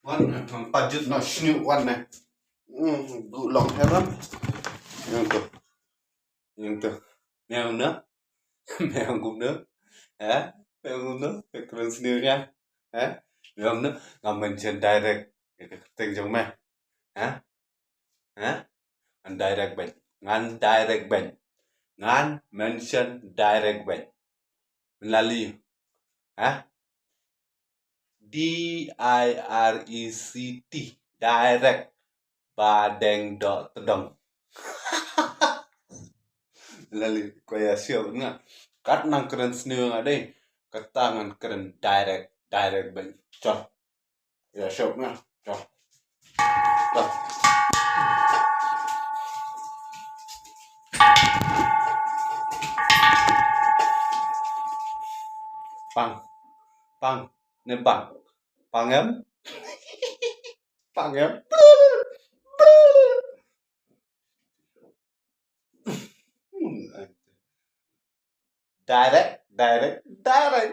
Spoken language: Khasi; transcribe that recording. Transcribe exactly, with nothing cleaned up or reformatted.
Wan, pa jut na sniu wan ne. Hmm, gu long hewan. Yang tu. Yang tu. Yang na. Yang kumna. Ha? Yang kumna. Kren sniu nya. Ha? Yang na. Ngam mention direct. Ka kyrteng jong me. Ha? Ha? Ngan direct bad. Ngan direct bad. Ngan mention direct bad. Melali. Ha? D I R E C T. Direct. Ba deng do tedong. Melali ko ya sio nga. Kat nang kren sniu nga dei. Kata ngan kren direct. Direct bad. Chol. Ya, siap nga. Dah. Dah. Pang. Pang. Ne bang. Pang em? Pang em? Direct, direct, direct.